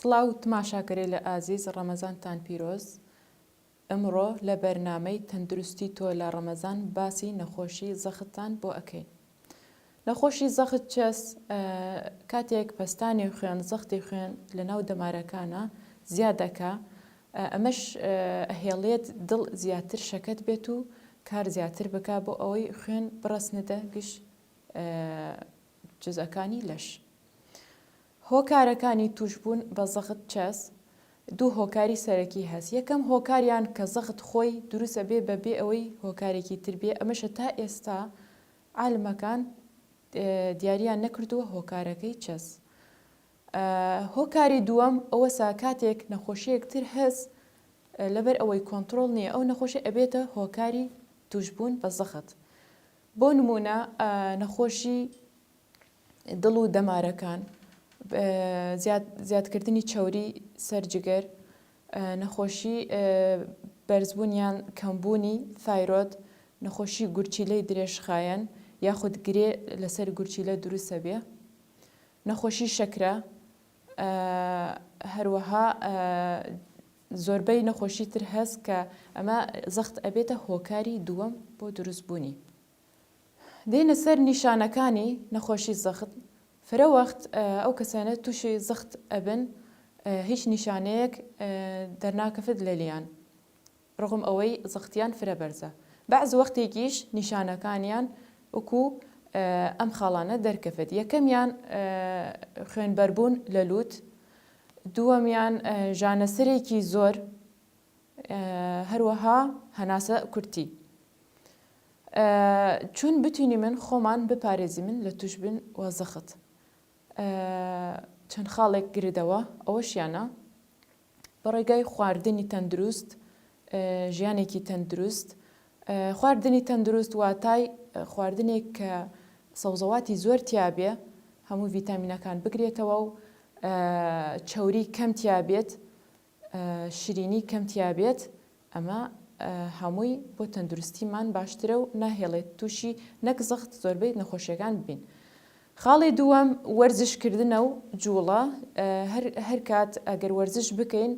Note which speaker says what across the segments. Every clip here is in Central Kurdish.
Speaker 1: سڵاو تماشاکەرەیلە ئازیز ڕەمەزانتان پیرۆز ئمڕۆ لە بەرنامەی تەندروستی تۆ لە ڕەمەزان باسی نەخۆشی زەختتان بۆ ئەکەین نەخۆشی زەخت چەس کاتێک پەستانی خوێن زەختی خوێن لە ناو دەمارەکانە زیاد ئەکا ئەمەش ئەهێڵێت دڵ زیاتر شەکەت بێت و کار زیاتر بکا بۆ ئەوەی خوێن بڕەسنێتە گشت جزئەکانی لەش. هۆکارەکانی توشبوون بە زەخت چەس؟ دوو هۆکاری سەرەکی هەس یەکەم هۆکاریان کە زەخت خۆی دروست ئەبێ بە بێ ئەوەی هۆکارێکی تر بێ ئەمەشە تا ئێستا عالمەکان دیاریان نەکردووە هۆکارەکەی چەس. هۆکاری دووەم ئەوەسە کاتێک نەخۆشیەک تر هەس لەبەر ئەوەی کۆنتڕۆڵ نییە ئەو نەخۆشی ئەبێتە هۆکاری توشبوون بە زەخت بۆ نمونە نەخۆشی دڵ و دەمارەکان زیادکردنی چەوری سەر جگەر نەخۆشی بەرزبوون یان کەمبوونی ثایرۆد، نەخۆشی گورچیلەی درێژخایەن یاخود گرێ لەسەر گورچیلە دروست ئەبێ، نەخۆشی شەکرە، هەروەها زۆربەی نەخۆشی تر هەس کە ئەمە زەخت ئەبێتە هۆکاری دووەم بۆ دروستبوونی. دێینە سەر نیشانەکانی نەخۆشی زەخت، فرە وەخت ئەو کەسانە تووشی زەخت ئەبن هیچ نیشانەیەک دەرناکەفت لەلیان ڕغم ئەوەی زەختیان فرە بەرزە بەعز وەختێکیش نیشانەکانیان وەکو ئەم خاڵانە دەرکەفت یەکەمیان خوێنبەربوون لە لووت دووەمیان ژانەسەرێکی زۆر هەروەها هەناسە کورتی. چون بتوینیمن خۆمان بپارێزیمن لە توشبوین وە زەخت چەند خاڵێک گردەوە ئەوەشیانە بە ڕێگای خواردنی تەندروست ژیانێکی تەندروست خواردنی تەندروست واتای خواردنێک کە سەوزەواتی زۆر تیابێ هەموو ڤیتامینەکان بگرێتەوە و چەوری کەم تیابێت شیرینی کەم تیابێت ئەمە هەمووی بۆ تەندروستیمان باشترە و ناهێڵێت تووشی نەک زەخت زۆربەی نەخۆشیەکان ببین. خاڵی دووەم وەرزش کردنە و جوڵە هەر کات ئەگەر وەرزش بکەین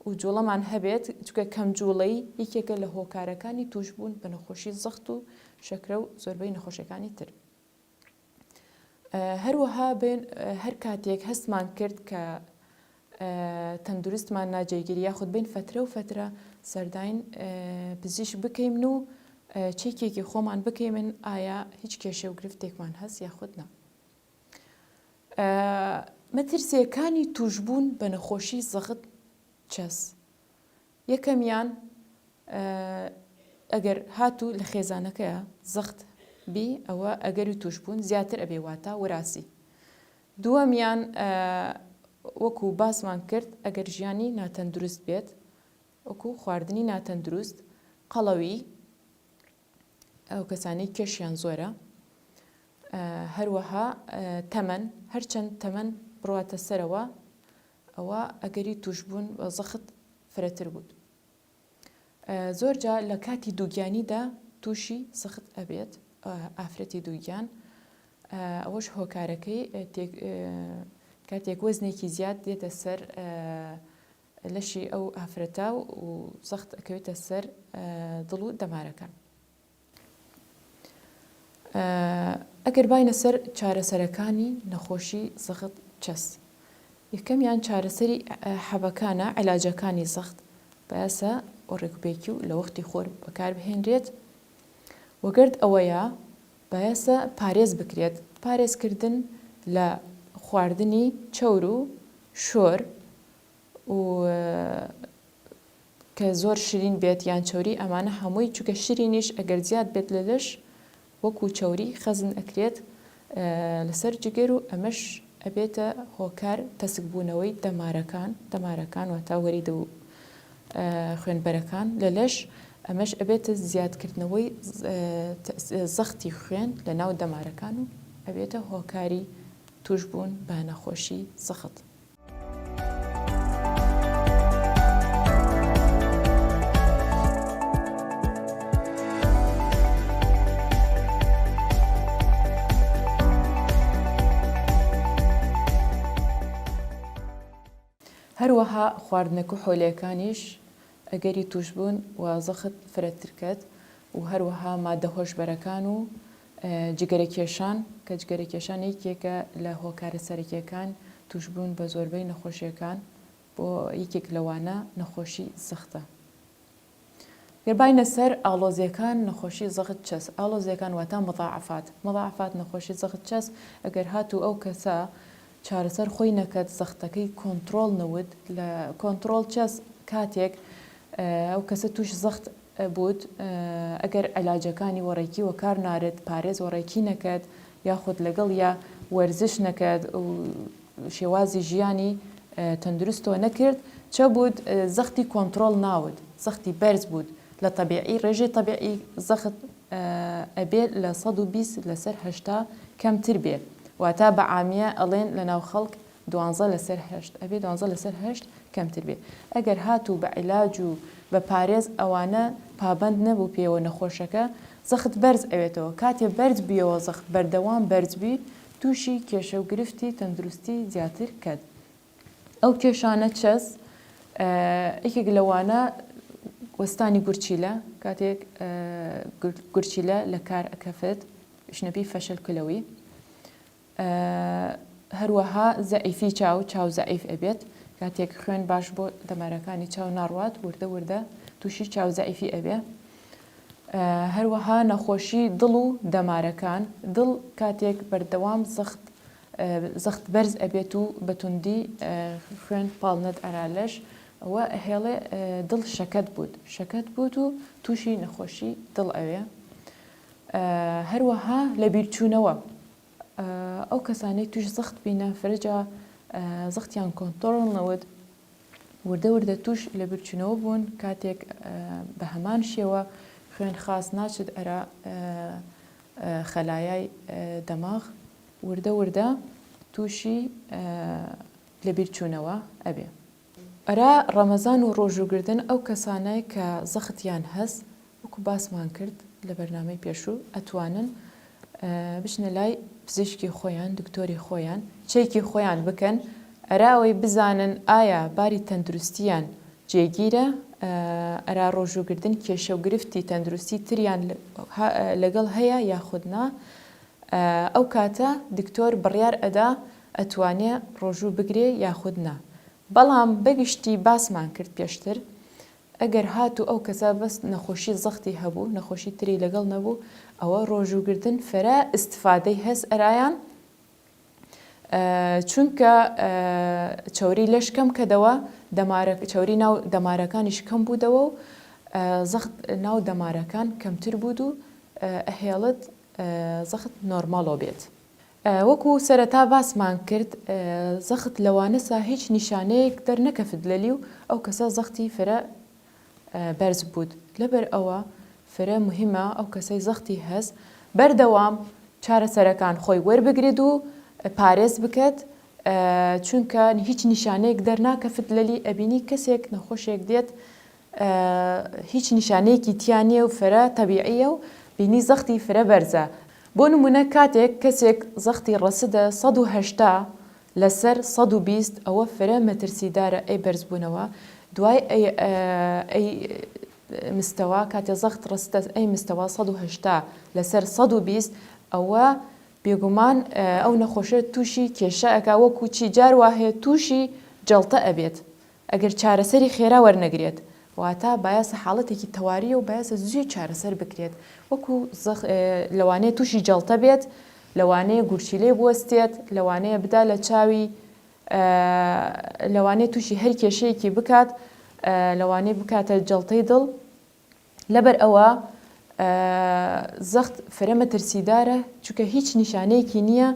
Speaker 1: و جوڵەمان هەبێت چونکە کەم جوڵەی یەکێکە لە هۆکارەکانی تووشبوون بە نەخۆشی زەخت و شەکرە و زۆربەی نەخۆشیەکانی تر. هەروەها بێن هەر کاتێک هەستمان کرد کە تەندروستمان ناجێگیر یاخود بین فترە و فترە سەرداین پزیشک بکەیمن و چێکێکی خۆمان بکەیمن ئایا هیچ کێشە و گرفتێکمان هەست یاخود نا. مەترسیەکانی توشبوون بە نەخۆشی زەغت چەس؟ یەکەمیان ئەگەر هاتوو لە خێزانەکەیا زەخت بی ئەوە ئەگەری توشبوون زیاتر ئەبێ واتا وراسی. دووەمیان وەکو باسمان کرد ئەگەر ژیانی ناتەندروست بێت وەکو خواردنی ناتەندروست، قەڵەوی، ئەو کەسانەی کێشیان زۆرە، هەروەها تەمەن، هەرچەند تەمەن بڕواتە سەرەوە ئەوە ئەگەری توشبوون بە زەخت فرەتر بوو. زۆرجار لە کاتی دووگیانیدا تووشی زەخت ئەبێت ئافرەتی دووگیان ئەوەش هۆکارەکەی کاتێک وەزنێکی زیاد دێتە سەر لەشی ئەو ئافرەتە و زەخت ئەکەوێتە سەر دڵ و دەمارەکان. ئەگەر باینە سەر چارەسەرەکانی نەخۆشی زەخت چەس؟ یەکەمیان چارەسەری حەبەکانە، عیلاجەکانی زەخت بایەسە ڕێکوپێکی و لە وەختی خۆر بەکاربهێنرێت، وەگەرد ئەوەیا بایەسە پارێز بکرێت، پارێزکردن لە خواردنی چەور و شۆر و کە زۆر شرین بێت یان چەوری ئەمانە هەمووی چونکە شرینیش ئەگەر زیاد بێت لە لەش وەکو چەوری خەزن ئەکرێت لەسەر جگەر و ئەمەش ئەبێتە هۆکار تەسک بوونەوەی دەمارەکان دەمارەکان واتا وەریدە و خوێنبەرەکان لە لەش ئەمەش ئەبێتە زیادکردنەوەی زەختی خوێن لە ناو دەمارەکان و ئەبێتە هۆکاری توشبوون بە نەخۆشی زەخت. هەروەها خواردنە کحولیەکانیش ئەگەری تووشبوون وە زەخت فرەتر کەد و هەروەها مادە هۆشبەرەکان و جگەرە کێشان کە جگەرە کێشان یەکێکە لە هۆکارە سەرەکیەکان تووشبوون بە زۆربەی نەخۆشیەکان بۆ یەکێک لەوانە نەخۆشی زەختە. گەر باینە سەر ئاڵۆزیەکان نەخۆشی زەغت چەس؟ ئاڵۆزیەکان واتا مضاعفات مضاعفات نەخۆشی زەغت چەس؟ ئەگەر هاتوو ئەو کەسە چارەسەر خۆی نەکەت زەختەکەی کۆنتڕۆڵ نەوت لە کۆنتڕۆڵ چەس کاتێک ئەو کەسە توش زەخت بوت ئەگەر علاجەکانی وەڕێکی وەکار نارێت پارێز وەڕێکی نەکەت یاخود لەگەڵ یا وەرزش نەکەت و شێوازی ژیانی تەندروستۆ نەکرد چە بوود زەختی کۆنتڕۆڵ ناود زەختی بەرز بوود لە تەبیعی ڕێژەی تەبیعی زەخت ئەبێ لە 120 لەسەر 80 کەمتر بێ واتا بە عامیە ئەڵێن لە ناو خەڵک دوانزە لەسەر هەشت ئەبێ دوانزە لەسەر هەشت کەمتر بێ ئەگەر هاتوو بە عیلاج و بە پارێز ئەوانە پابەند نەبوو پێوە نەخۆشەکە زەخت بەرز ئەوێتەوە کاتێ بەرز بیەوە زەخت بەردەوام بەرز بی تووشی کێشە و گرفتی تەندروستی زیاتر کەد. ئەو کێشانە چەس؟ یەکێک لەوانە وەستانی گورچیلە، کاتێک گورچیلە لە کار ئەکەفێت شنەپی فەشەل کلەوی. هەروەها زەعیفی چاو، چاو زەعیف ئەبێت کاتێک خوێن باش بۆ دەمارەکانی چاو ناڕوات وردە وردە تووشی چاو زەعیفی ئەبێ. هەروەها نەخۆشی دڵ و دەمارەکان، دڵ کاتێک بەردەوام زەخت زەخت بەرز ئەبێت و بە توندی خوێن پاڵنەد ئەرا لەش ئەوە ئەهێڵێ دڵ شەکەت بوود شەکەت بوود و تووشی نەخۆشی دڵ ئەوێ. هەروەها لەبیرچوونەوە ئەو کەسانەی تووش زەخت بینە فرەجا زەختیان کۆنتۆرڵ نەود وردە وردە تووش لەبیرچوونەوە بوون کاتێک بە هەمان شێوە خوێن خاس ناچێت ئەرا خەلایای دەماغ وردە وردە تووشی لەبیرچوونەوە ئەبێ. ئەرا ڕەمەزان و ڕۆژووگردن ئەو کەسانە کە زەختیان هەس وەکو باسمان کرد لە بەرنامەی پێشوو ئەتوانن بچنە لای پزیشکی خۆیان دکتۆری خۆیان چێکی خۆیان بکەن ئەرا ئەوەی بزانن ئایا باری تەندروستیان جێگیرە ئەرا ڕۆژووگردن کێشە و گرفتی تەندروستی تریان لەگەڵ هەیە یاخود نا ئەو کاتە دکتۆر بڕیار ئەدا ئەتوانێ ڕۆژوو بگرێ یاخود نا بەڵام بەگشتی باسمان کرد پێشتر ئەگەر هاتوو ئەو کەسە بەس نەخۆشی زەختی هەبوو نەخۆشی تری لەگەڵ نەبوو ئەوە ڕۆژووگرتن فەرە ئیستفادەی هەس ئەرایان چونکە چەوری لەش کەم کەدەوە دەمارە چەوری ناو دەمارەکانیش کەم بوودەوە و زەخت ناو دەمارەکان کەمتر بوود و ئەهێڵت زەخت نۆرماڵۆ بێت. وەکو سەرەتا باسمان کرد زەخت لەوانەسە هیچ نیشانەیەک دەرنەکەفت لەلی و ئەو کەسە زەختی فرە بەرز بوود لەبەر ئەوە فرە موهیمە ئەو کەسەی زەختی هەس بەردەوام چارەسەرەکان خۆی وەربگرێت و پارێز بکەت چونکە هیچ نیشانەیەک دەرناکەفت لەلی ئەبینی کەسێک نەخۆشێک دێت هیچ نیشانەیەکی تیا نیە و فرە تەبیعیە و بینی زەختی فرە بەرزە بۆ نمونە کاتێک کەسێک زەختی ڕەسدە 180 لەسەر 120 ئەوە فرە مەترسیدارە ئەی بەرزبوونەوە دوای ئەی ئەی مستەوا کاتێ زەخت ڕستە ئەی مستەوا 180 لەسەر 120 ئەوە بێگومان ئەو نەخۆشە تووشی کێشە ئەکا وەکو چی جار وا هەیە تووشی جەڵتە ئەبێت ئەگەر چارەسەری خێرا وەرنەگرێت واتە بایەسە حاڵەتێکی تەواریە و بایەسە زووی چارەسەر بکرێت وەکو لەوانەیە تووشی جەڵتە بێت لەوانەیە گورچیلەی بوەستێت لەوانەیە بدا لە چاوی لەوانەیە تووشی هەر کێشەیەکی بکات لەوانەیە بکاتە جەڵتەی دڵ لەبەر ئەوە زەخت فرە مەترسیدارە چونکە هیچ نیشانەیەکی نییە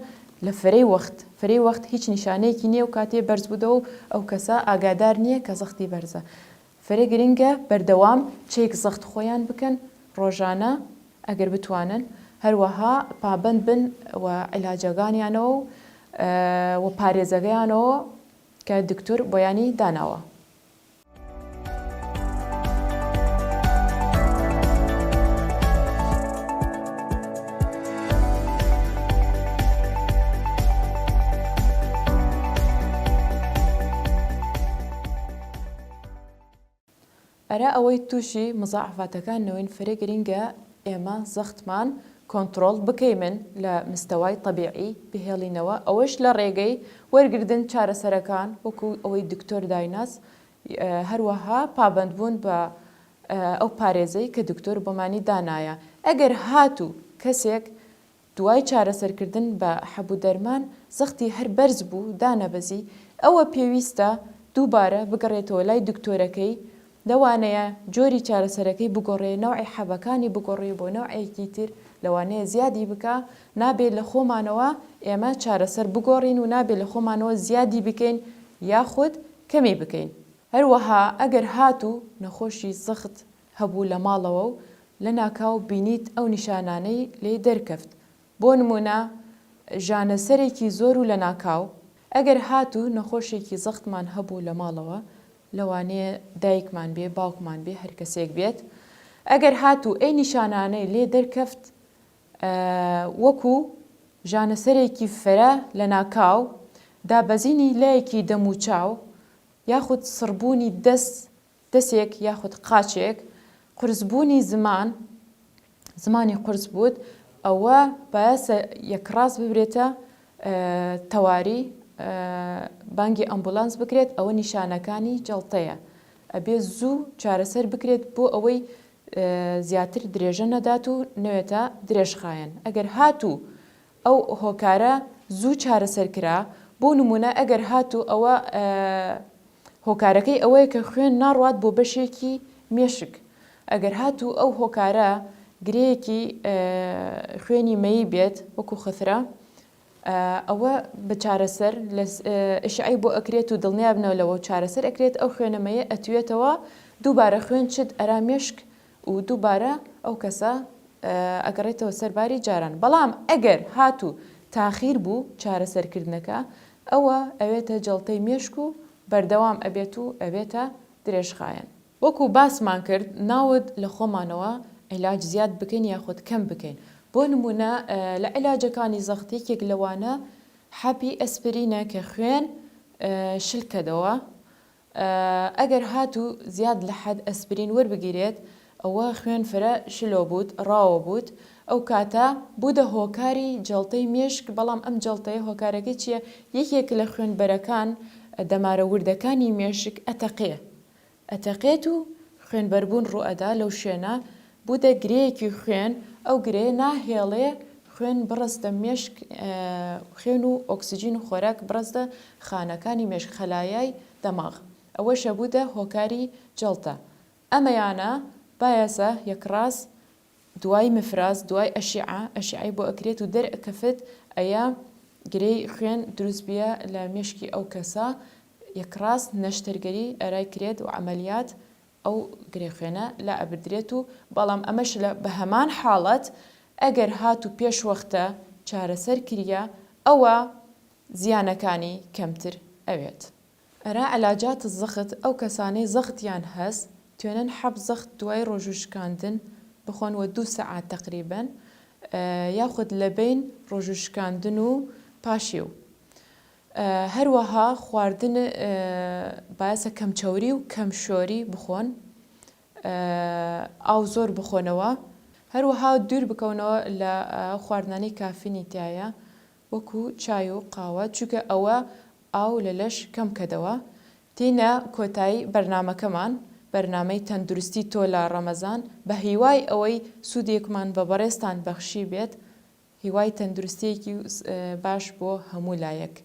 Speaker 1: لە فرەی وەخت فرەی وەخت هیچ نیشانەیەکی نییە و کاتێ بەرز بوودەوە و ئەو کەسە ئاگادار نییە کە زەختی بەرزە فرە گرنگە بەردەوام چێک زەخت خۆیان بکەن ڕۆژانە ئەگەر بتوانن هەروەها پابەند بن و عیلاجەکانیانەوە و پارێزەکەیانەوە کە دکتۆر بۆیانی داناوە. ئەرا ئەوەی تووشی مزاعەفاتەکان نەوین فرە گرینگە ئێمە زەختمان کۆنتڕۆڵ بکەیمن لە مستەوای تەبیعی بهێڵینەوە ئەوەش لە ڕێگەی وەرگردن چارەسەرەکان وەکو ئەوەی دکتۆر دایناس هەروەها پابەندبوون بە ئەو پارێزەی کە دکتۆر بۆمانی دانایە ئەگەر هاتوو کەسێک دوای چارەسەرکردن بە حەب و دەرمان زەختی هەر بەرز بوو دانەبەزی، ئەوە پێویستە دووبارە بگەڕێتەوە لای دکتۆرەکەی، لەوانەیە جۆری چارەسەرەکەی بگۆڕێ، نەوعی حەبەکانی بگۆڕێ بۆ نەوعێکی تر، لەوانەیە زیادی بکا، نابێ لە خۆمانەوە ئێمە چارەسەر بگۆڕین و نابێ لە خۆمانەوە زیادی بکەین یاخود کەمی بکەین. هەروەها ئەگەر هاتوو نەخۆشی زەخت هەبوو لە ماڵەوە و لەناکاو بینیت ئەو نیشانانەی لێی دەرکەفت بۆ نموونە ژانەسەرێکی زۆر و لەناکاو، ئەگەر هاتوو نەخۆشێکی زەختمان هەبوو لە ماڵەوە لەوانەیە دایکمان بێ باوکمان بێ هەرکەسێک بێت ئەگەر هاتوو ئەی نیشانانەی لێ دەرکەفت وەکو ژانەسەرێکی فرە لەناکاو، دابەزینی لایەکی دەموچاو یاخود سڕبوونی دەست دەسێک یاخود قاچێک، قورسبوونی زمان، زمانی قورس بووت، ئەوە بایەسە یەکڕاست ببرێتە تەواری، بانگی ئەمبولانس بکرێت، ئەوە نیشانەکانی جەڵتەیە، ئەبێ زوو چارەسەر بکرێت بۆ ئەوەی زیاتر درێژە نەدات و نەوێتە درێژخایەن، ئەگەر هاتوو ئەو هۆکارە زوو چارەسەر کرا، بۆ نموونە ئەگەر هاتوو ئەوە هۆکارەکەی ئەوەیە کە خوێن ناڕوات بۆ بەشێکی مێشک، ئەگەر هاتوو ئەو هۆکارە گرێیەکی خوێنی مەیی بێت وەکو خثرە ئەوە بە چارەسەر ئشعەی بۆ ئەکرێت و دڵنیابنەوە لەوە چارەسەر ئەکرێت ئەو خوێنە مەیە ئەتوێتەوە دووبارە خوێن چت ئەرا مێشک و دووبارە ئەو کەسە ئەگەڕێتەوە سەر باری جاران بەڵام ئەگەر هاتوو تاخیر بوو چارەسەرکردنەکە ئەوە ئەوێتە جەڵتەی مێشک و بەردەوام ئەبێت و ئەبێتە درێژخایەن. وەکو باسمان کرد ناوت لە خۆمانەوە عیلاج زیاد بکەین یاخود کەم بکەین بۆ نمونە لە عیلاجەکانی زەخت یەکێک لەوانە حەپی ئەسپرینە کە خوێن شل کەدەوە ئەگەر هاتوو زیاد لە حەد ئەسپرین وەربگیرێت ئەوە خوێن فرە شلۆ بووت ڕاوە بووت ئەو کاتە بوودە هۆکاری جەڵتەی مێشک بەڵام ئەم جەڵتەیە هۆکارەکەی چییە یەکێک لە خوێنبەرەکان دەمارە وردەکانی مێشک ئەتەقێ ئەتەقێت و خوێنبەربوون ڕووئەدا لەو شوێنە بوودە گرێیەکی خوێن ئەو گرێیە ناهێڵێ خوێن بڕەستە مێشک خوێن و ئۆکسجین و خۆراک بڕەستە خانەکانی مێشک خەلایای دەماغ ئەوەشە بوودە هۆکاری جەڵتە ئەمەیانە بایەسە یەکڕاست دوای مفراز دوای ئەشیعە ئەشیعەی بۆ ئەکرێت و دەرئەکەفت ئەیە گرێی خوێن دروست بیە لە مێشکی ئەو کەسە یەکڕاست نەشتەرگەری ئەرای کرێت و عەمەلیات ئەو گرێ خوێنە لا ئەبردرێت و بەڵام ئەمەش لە بەهەمان حاڵەت ئەگەر هاتوو پێش وەختە چارەسەر کریا ئەوا زیانەکانی کەمتر ئەوێت. ئەرا علاجات زەخت ئەو کەسانەی زەختیان هەس توێنن حەب زەخت دوای ڕۆژوو شکاندن بخۆن وە دوو سەعات تەقریبەن یاخود لەبەین ڕۆژوو شکاندن و پاشیو هەروەها خواردن بایەسە کەم چەوری و کەم شۆری بخۆن ئاو زۆر بخۆنەوە هەروەها دوور بکەونەوە لە خواردنانەی کافینی تایە وەکو چای و قاوە چونکە ئەوە ئاو لە لەش کەم کەدەوە تینە کۆتایی بەرنامەکەمان بەرنامەی تەندروستی تۆ لە ڕەمەزان بە هیوای ئەوەی سوودێکمان بە بەڕێزتان بەخشی بێت هیوای تەندروستیەکی باش بۆ هەموو لایەک.